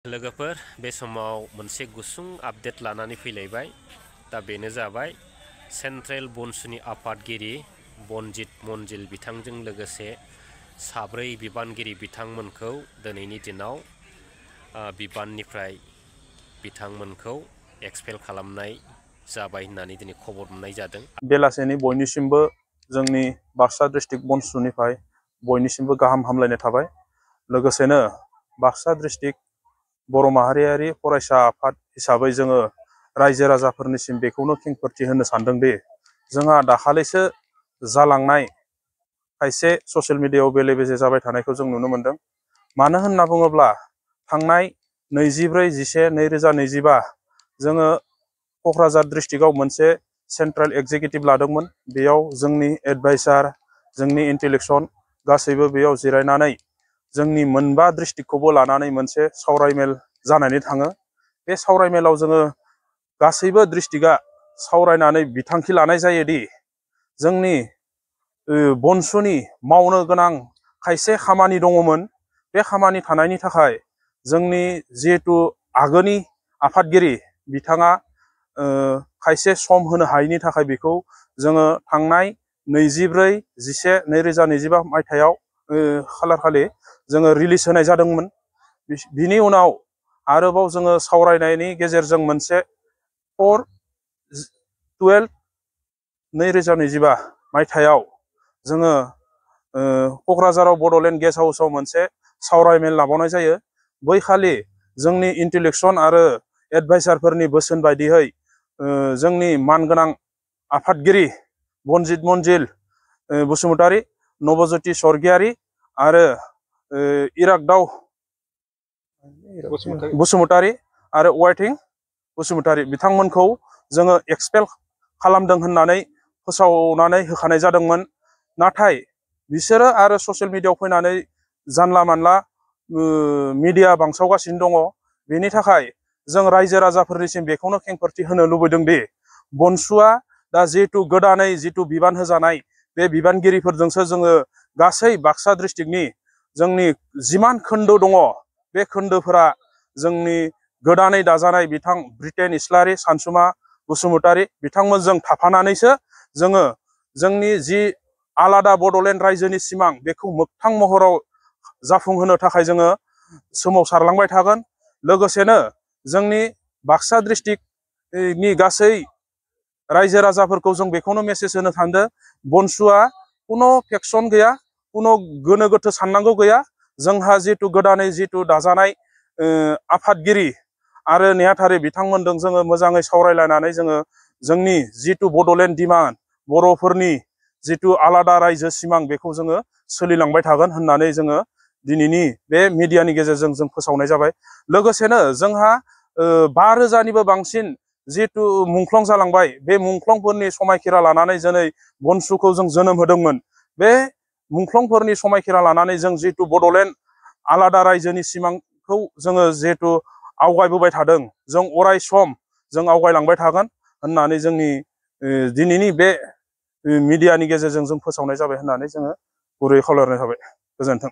लोगोफोर बे समाव मोनसे गुसुं आपडेट लानानै फैलायबाय। दा बेनो जाबाय सेन्ट्रेल बनसुनि आफादगिरि बनजित मनजिल बिथांजों लोगोसे साब्रै बिबानगिरि बिथांमोनखौ दिनैनि दिनाव बिबाननिफ्राय बिथांमोनखौ एक्सपेल खालामनाय जाबाय होननानै दिनै खबर मोननाय जादों। बेलासेनि बयनिसिमबो जोंनि बाक्सा डिस्ट्रिक्ट बनसुनिफ्राय बयनिसिमबो गाहाम हामलायनाय थाबाय। लोगोसेनो बाक्सा डिस्ट्रिक्ट बर' माहारियारि फरायसा आफाद हिसाबै जोङो रायजो राजाफोरनिसिम बेखौनो खेंफोरथि होनो सानदोंदि जोंहा दाखालिसो जालांनाय खायसे ससियेल मिडियायाव बेले बेजे जाबाय थानायखौ जों नुनो मोनदों। मानो होनना बुङोब्ला थांनाय 24/10/2025 जोङो क'क्राझार डिस्ट्रिक्टआव मोनसे सेन्ट्रेल एक्जिकिउटिभ लादोंमोन। बेयाव जोंनि एडभाइसार, जोंनि इन्टेलेक्सन गासैबो बेयाव जिरायनानै जोंनि मोनबा डिस्ट्रिक्टखौबो लानानै मोनसे सावरायमेल जानानै थाङो। बे सावरायमेलाव जोङो गासैबो डिस्ट्रिक्टआ सावरायनानै बिथांखि लानाय जायोदि जोंनि बनसुनि मावनो गोनां खायसे खामानि दङमोन। बे खामानि थानायनि थाखाय जोंनि जिहेतु आगोलनि आफादगिरि बिथाङा खायसे सम होनो हायैनि थाखाय बेखौ जोङो थांनाय 24/11/2025 मायथाइयाव खालारखालि जोङो रिलिज होनाय जादोंमोन। बिनि उनाव आरोबाव जोङो सावरायनायनि गेजेरजों मोनसे 4/12/2025 मायथाइयाव जोङो क'क्राझाराव बड'लेण्ड गेस्ट हाउसआव मोनसे सावरायमेल लाबावनाय जायो। बैखालि जोंनि इन्टेलेक्सन आरो एडभाइसारफोरनि बोसोन बायदियै जोंनि मानगोनां आफादगिरि बनजित मनजिल बसुमतारी, नबज्योति स्वर्गियारी आरो इराग्दाव बसुमतारी आरो वाइटिं बसुमतारी बिथांमोनखौ जोङो एक्सपेल खालामदों होननानै फोसावनानै होखानाय जादोंमोन। नाथाय बिसोरो आरो ससियेल मिडियायाव फैनानै जानला मानला मिडिया बांसावगासिनो दङ। बेनि थाखाय जों रायजो राजाफोरनिसिम बेखौनो खेंफोरथि होनो लुबैदों दि बनसुआ दा जिहेतु गोदानै जिथु बिबान होजानाय बे बिबानगिरिफोरजोंसो जोङो गासै बाक्सा डिस्ट्रिक्टनि जोंनि जिमान खोन्दो दङ बे खोन्दोफोरा जोंनि गोदानै दाजानाय बिथां ब्रिटेन इस्लारि, सानसुमा बसुमतारी बिथांमोनजों थाफानानैसो जोङो जोंनि जि आलादा बड'लेण्ड रायजोनि सिमां बेखौ मोगथां महराव जाफुंहोनो थाखाय जोङो सोमावसारलांबाय थागोन। लोगोसेनो जोंनि बाक्सा डिस्ट्रिक्टनि गासै रायजो राजाफोरखौ जों बेखौनो मेसेज होनो सानदों, बनसुआ कुनु फेक्सन गैया, कुनु गोनो गोथो साननांगौ गैया। जोंहा जिथु गोदानै जिथु दाजानाय आफादगिरि आरो नेहाथारि बिथांमोनजों जोङो मोजाङै सावरायलायनानै जोङो जोंनि जिथु बड'लेण्ड डिमान्ड, बर'फोरनि जिथु आलादा रायजो सिमां बेखौ जोङो सोलिलांबाय थागोन होननानै जोङो दिनैनि बे मिडियानि गेजेरजों जों फोसावनाय जाबाय। लोगोसेनो जोंहा 5,000निबो बांसिन जिथु मुंख्लं जालांबाय, बे मुंख्लंफोरनि समायखिरा लानानै दिनै बनसुखौ जों जोनोम होदोंमोन। बे मुंख्लंफोरनि समायखिरा लानानै जों जिथु बड'लेण्ड आलादा रायजोनि सिमांखौ जोङो जिहेतु आवगायबोबाय थादों, जों अराय सम जों आवगायलांबाय थागोन होननानै जोंनि दिनैनि बे मिडियानि गेजेरजों जों फोसावनाय जाबाय होननानै जोङो गुरै खावलायनाय थाबाय। गोजोन्थों।